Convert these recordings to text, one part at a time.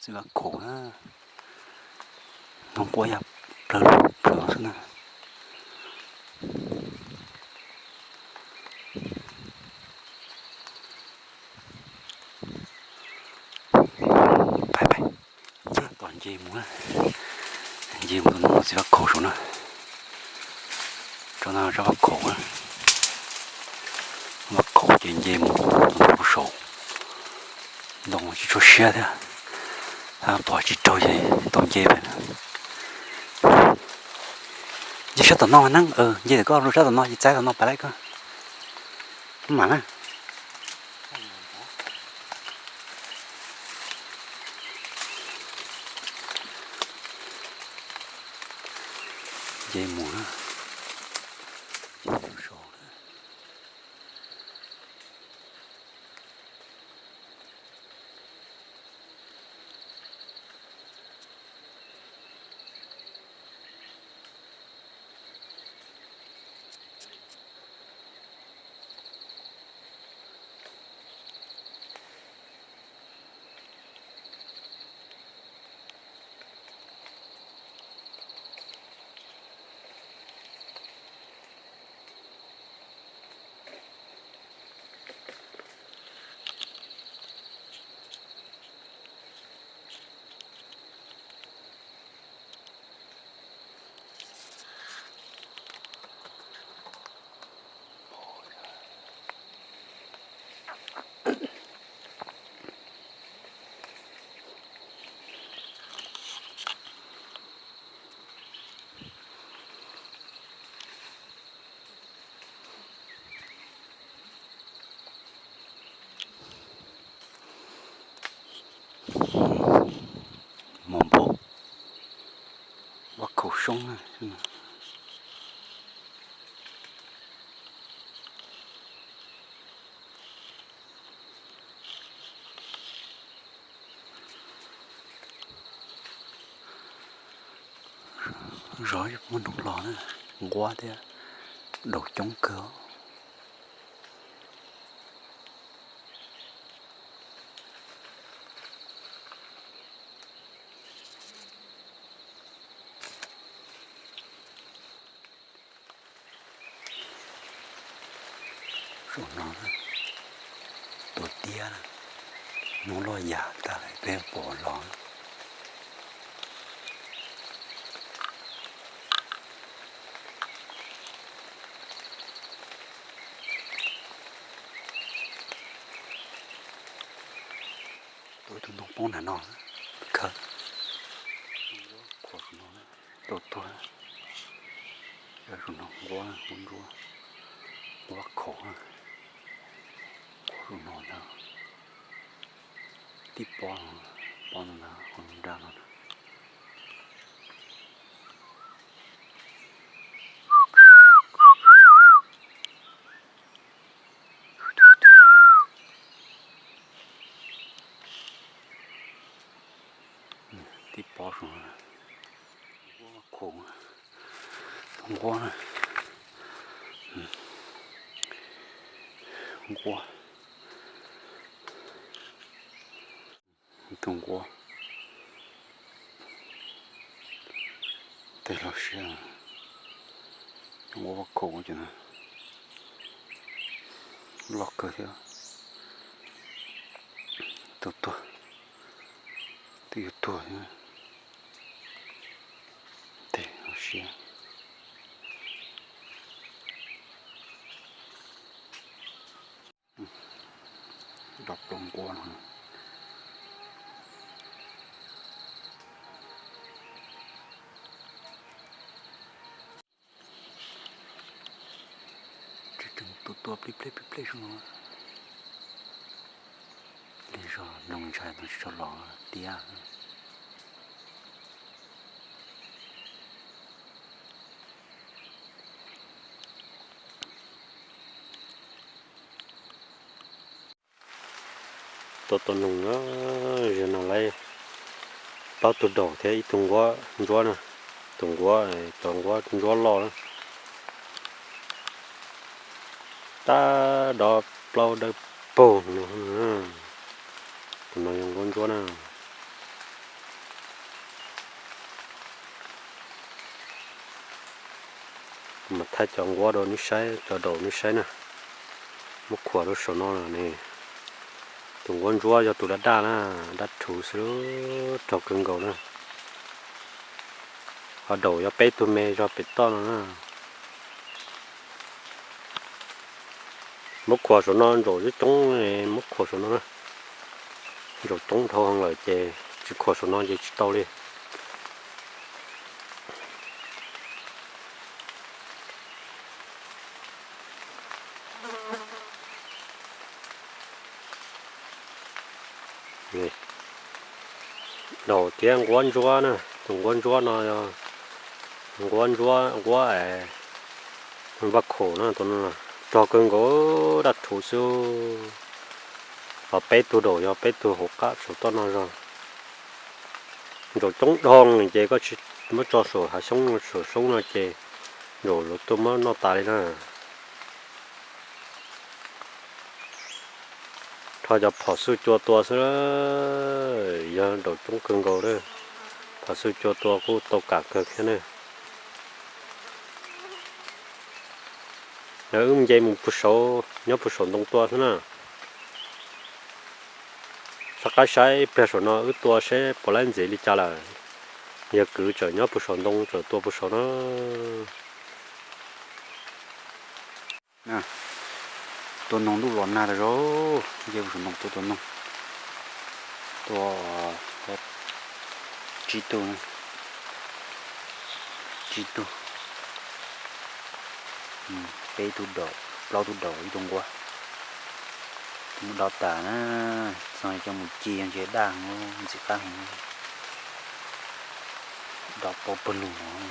Txiv vaj khaum na, nws quaj ya plaws lug plaws xwb na. Pais pais, tom nce mus, nce mus tus no txiv vaj khaum saum na. Tsob no tsob vaj khaum, vaj khaum ces nce mus tus no saud. Ntoo tsis tshua siab thiab, pom tsis raug ces tau nce pais. Nce sab tom no neeb, nce tom koj lub sab tom no ces txaib tom no pais lawm koj. Mam na. Nce mus na. Mos npau, vaj khaum soob na. Zov muaj nroog los na, nquab thiab daus coob kawg. Saum no, tus tiab na, hnub loj yam tag lawm peb pom los. Tus ib tug ntoo poob nram no, khawb, khuam saum no, tau tuag. Saum no nquab, nquab ntsuab, nquab khaum, khuam saum no ntag. Tib pob, pob no ntag, hauv nruab nrab no. Tib pob saum no, nquab khaum, nquab, nquab. Tus nquab, tej loj siab, nquab vaj khaum ces loj kawg thiab. Tus tuag, twb yuav tuag thiab. Tej loj siab. Dab plaub nquab no. Tseem tua tua plij plej plij plej zoo no. Li zog nroo ntshai no tsis tshua los tiab. Tua tua noog, zaum no lawv plaub tug daus thiab ib tug nquab ntsuab na, tus nquab, cov nquab ntsuab loj na. Tab dov plaub dawb paug no, tus no yog nquab ntsuab na. Mas thaij cov nquab rau neb saib, cov daum neb saib na. Muab khuam rau saum no ne. Tus nquab ntsuab yog tus daj daj na, daj rhuv xwb, rog kawg nkaus na. Ho daum yog peb tug me zog pem toj no na. Muab khuam saum no ntsaum coob coob, muab khuam saum no na. Ntsaum coob dhau lawm ces tsis khuam saum no ces tsis tau li. Daum thiab nquab ntsuab na, tus nquab ntsuab no yog nquab ntsuab, nquab vaj khaum na, tus no rog kawg nkaus, daj rhuv xwb. Ho peb tug daum yog peb tug hauv qab saum toj no zog. Ntsaum coob dhau ces koj tsis muab tso saum hav xyoob, saum xyoob no ces ntsaum lawv tuaj muab noj tas li na. Rho cov phom xuj cua tua xwb, yog daum coob kawg nkaus na. Phom xuj cua tua kuj tau kam kawg thiab ne. Wb nce mus puag saud, nyob puag saum ntoo tua xwb na. Soj qab saib ib pliag saum no wb tua seb puas laib ntxiv li cas lawm. Yog kwv tseem nyob puag saum ntoo tseem tua puag saud na. Tua noog ntuj los nag tas zog, nce puag saum ntoo tua tua noog. Tua tsib tug, tsib tug, peb tug daum, plaub tug daum, ib tug nquab. Mus do tas na, txog coj mus ci ntshe daj ntxim qab heev. Do pab pawg lug no.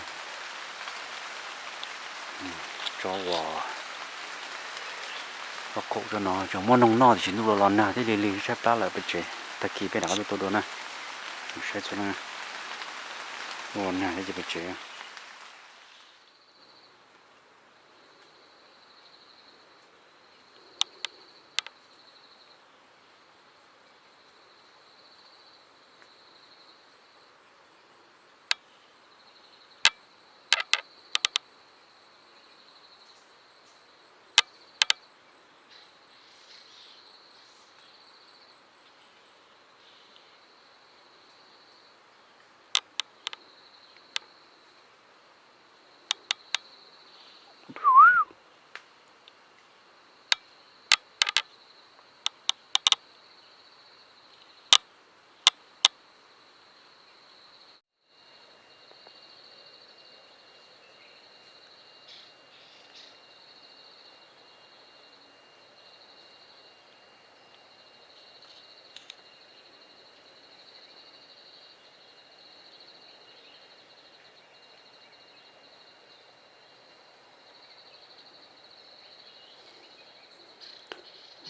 Tso ua, ua kaum tso no tseem muaj noog noj tiam sis ntuj los los nag thiab lig lig tshaib plab lawm peb tsev. Tag kis peb rov qab tuaj tua dua na. Saib txhua leej, los nag thiab ces peb tsev.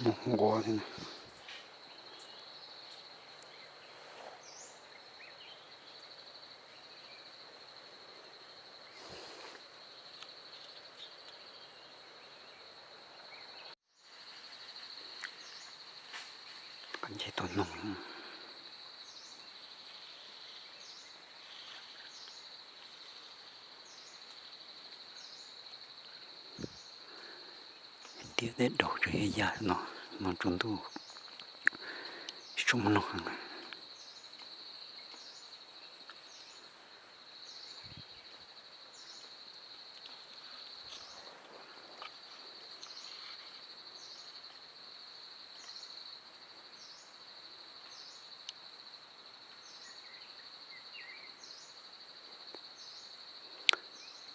Mus nquab thiab. Nce tau noog. Tiaj teb daus tseem yaj yaj no, no tsaus ntuj tsis tshua muaj noog heev.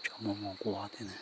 Tso muaj muaj quav thiab na.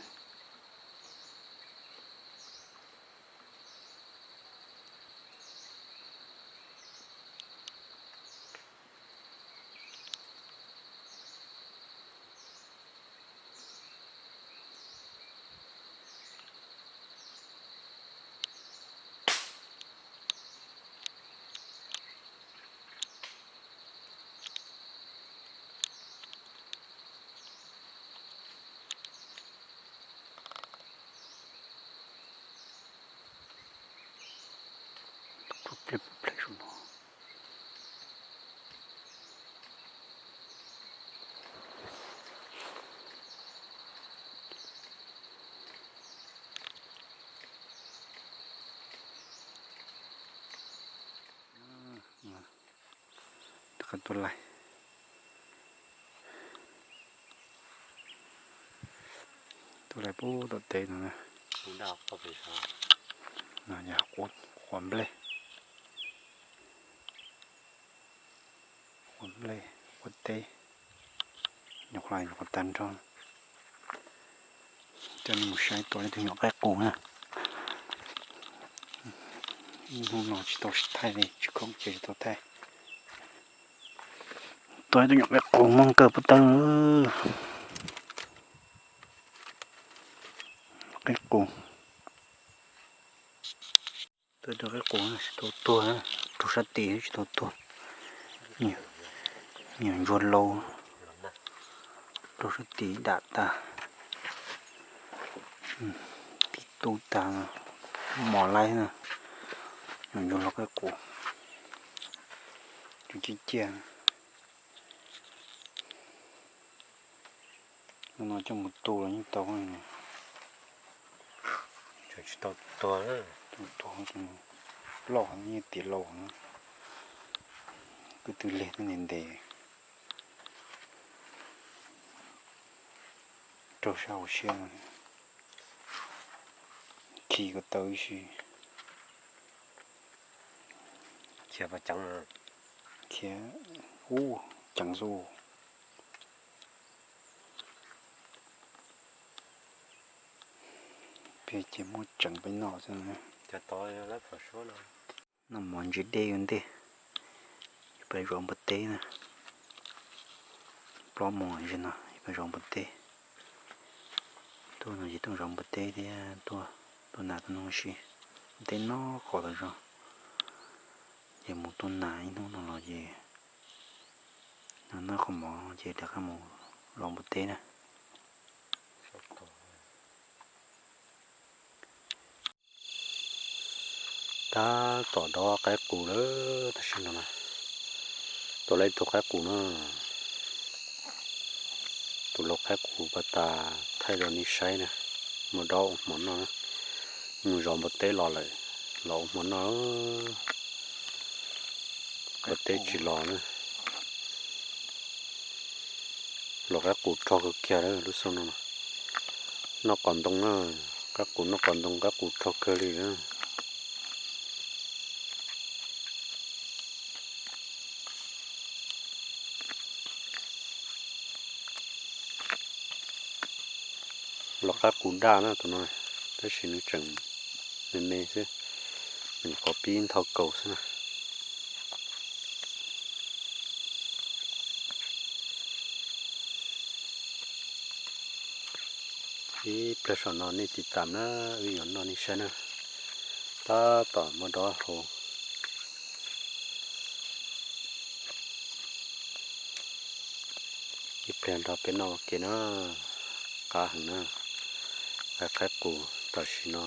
Qab tuaj laij, tuaj laij pub tom teb no na. No yog quav nplej, quav nplej, quav teb, nyuam qhuav, nyuam qhuav tag nrho. Coj nej mus saib tua ib tug nyuam qaib qus na. Hnub no tsis tau thaij li, tsis khoom ces tsis tau thaij. Tua ib tug nyuam qaib qus moog kawg puag ta. Qaib qus. Tua ib tug qaib qus tsis tau tuag, raug sab tim tsis tau tuag. Nyuam ntsuag laus, raug sab tim dam tas, tim tu tas, mos laib na. Nyuam ntsuag laus qaib qus, cov ciaj ciaj. Hnub no coj mus tu los yeej tau. Tsis tau tuag, tuag loj yeej tiav laus, kwv tw lig ntev ntev. Raug sab hauv siab, khi ko taw ib si. Khiav pas ceev, khiav ub ceev xwb. Peb ces muab tseev peb noj xwb. Noj mov ntsis dej ua ntej, peb zov npua teb na. Plaub moos ze no peb zov npua teb. Tuaj no ces tuaj zov npua teb thiab tuaj, tuaj nas tuaj noog si. Npua teb noj qhov tas zog, ces mus tua nas ib hnub no los ces noj qhov mov ces rov qab mus zov npua teb na. Tab tom dob qaib qus lawm tam sim no na. Tua lawm ib tug qaib qus na. Tus lau qaib qus pas tas thaij rau nej saib na. Muaj dob ua hmo noj na. Mus zov npua teb los lawm, los ua hmo noj. Npua teb tsis los na. Los qaib qus rog kawg kiag lawm lub xyoo no. Noj qos ntoo na, qaib qus noj qos ntoo, qaib qus rog kawg li na. Los qaib qus daj na tus no, tab sis nws tseem me me xwb, nws nyuam qhuav pib nthau kaus xwb na. Ib pliag saum no nej tiv tam na, wb yuav noj nej saib na. Tab tom muaj dob hau. Ib pliag nrog peb noj ua ke na, qab heev na. Qaib, qaib qus tam sim no,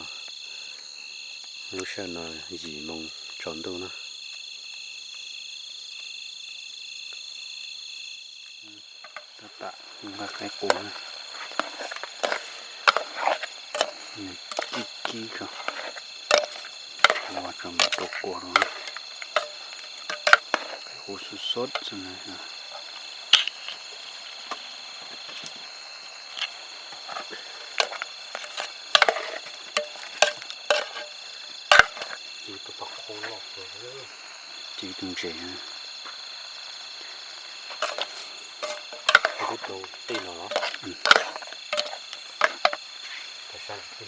lub sij hawm no yim moos tsaus ntuj na. Tab tom nqa qaib qus na, nws kib kib ko, ua rau mus rau kua rau, qaib qus sub sub xwb na. Ib tug paj qub loj, ib tug ntses. Ib tug tij no los? Tij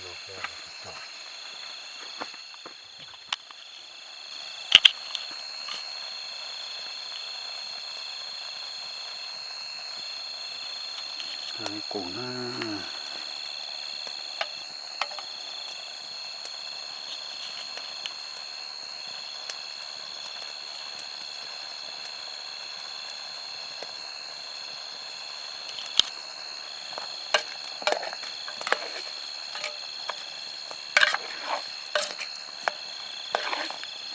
no. Qaib qus na.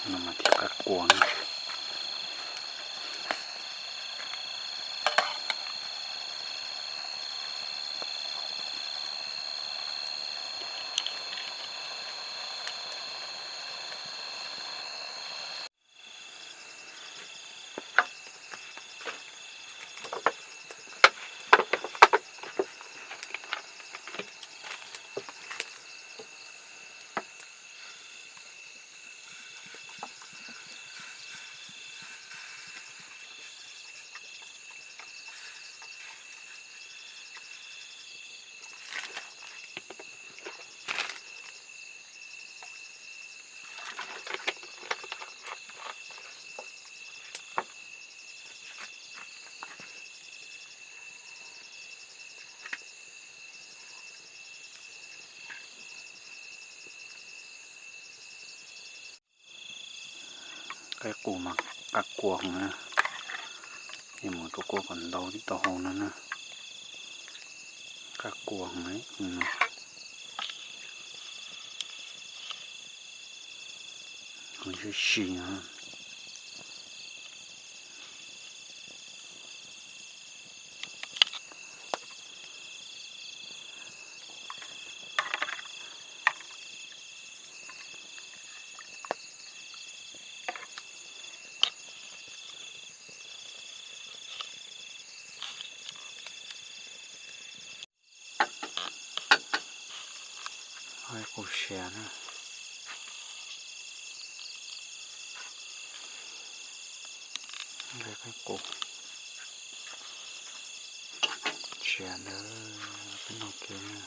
No mas thiaj qaib qus na. Qaib qus mas qab kua heev na, es mus rau kua kom ntau tib tau hau no na. Qab kua heev, heev sib si no. Qaib qus siav na. Qaib qus siav ntawd peb noj kiag na.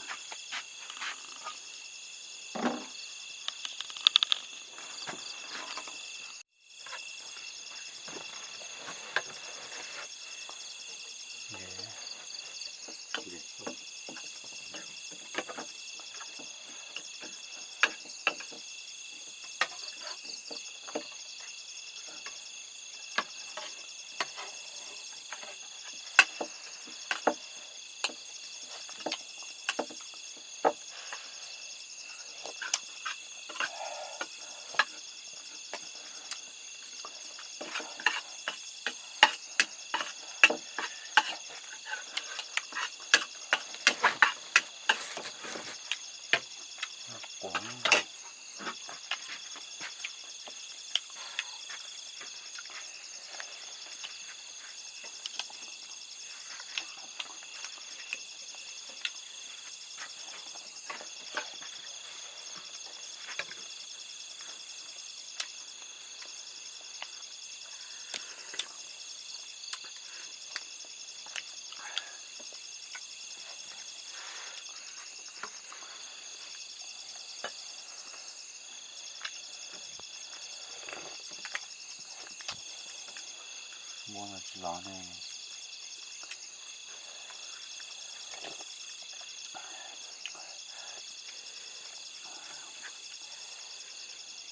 Muab no tsis los ne.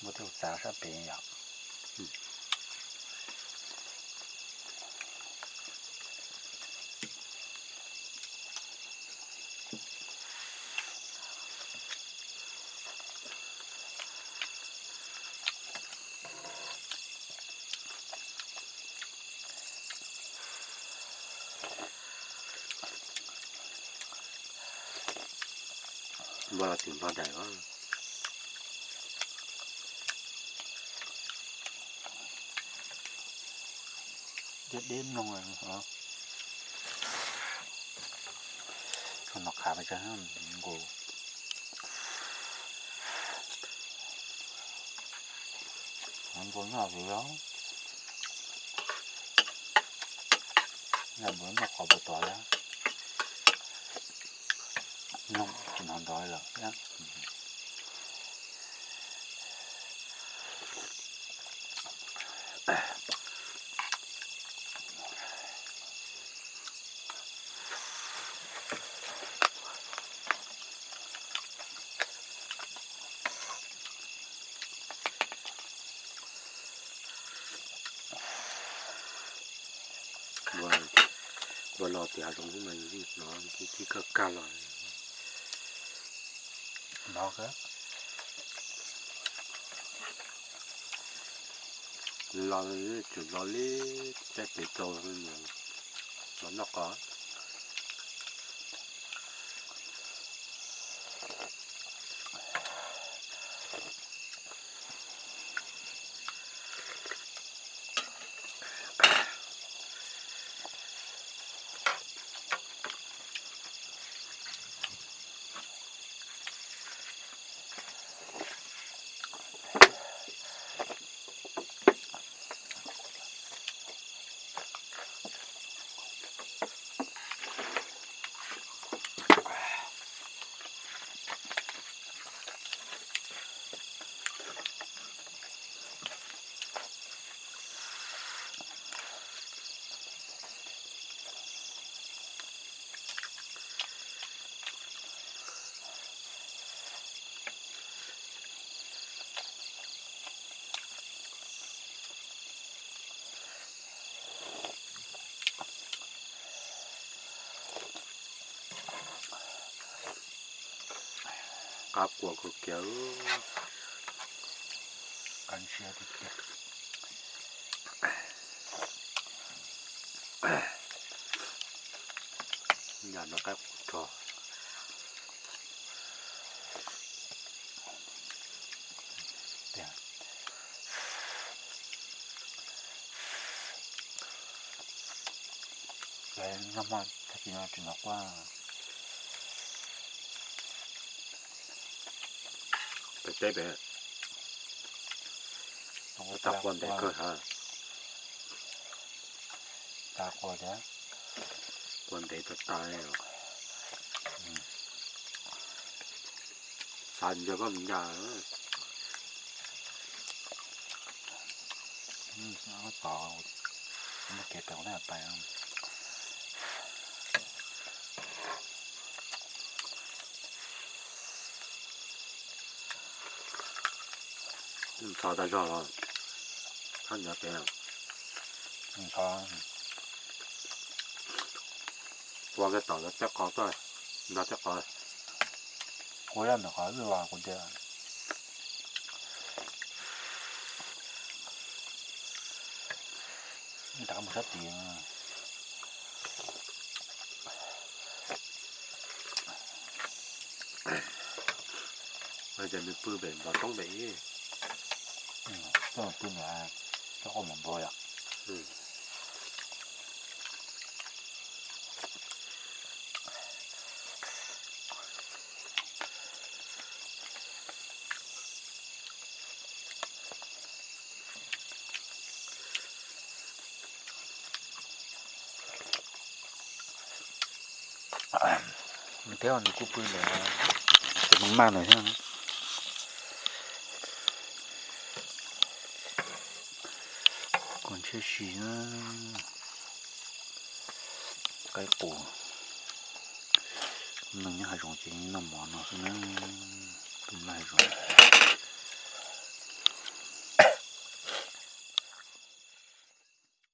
Muab tej txav sab pem yom. Npua los tim npog daim os. Deb deb mloog os. Nom qhav mas nkaus. Nkaus noj li os. Noj npaum noj qhov puas tod thiab. Mloog tsis hnov nrov lawm thiab. Npua los tim hav zoov mas yus yeej hnov tib kawg kawg los. Hnov kawg. Los tseem los li, caij pem tsaus los noj qos. Qab qua kawg kiag. Qab ntshiab tiag tiag. Yam no qaib qus rog. Noj hmo tag kis no tsis nov quaj. Pem teb pem, tau qua ntev kawg ha. Tau qua thiab. Qua ntev tas tas li os. Xav ntsia koj mus ncaj. Tod, muaj kev pem kuv thiaj pais. Ntxhov tas zog los, thab nrov pem. Ntxhov. Qua kiag tom no tej qos tuaj, nrog tej qos. Qua zaj ntawm qhov lwj los kuv tias. Rov qab mus sab tid. Ces nws pw pem npov roob pem ib. Pw ntawd, cov qos mas npog yom. Thiab nws kuj pw ntawm tus Hmoob Maj ntawd thiab. Kua ntshiab si na. Qaib qus. Neeg nyob hav zoov ces noj mov no xwb na. Tus nyob hav zoov.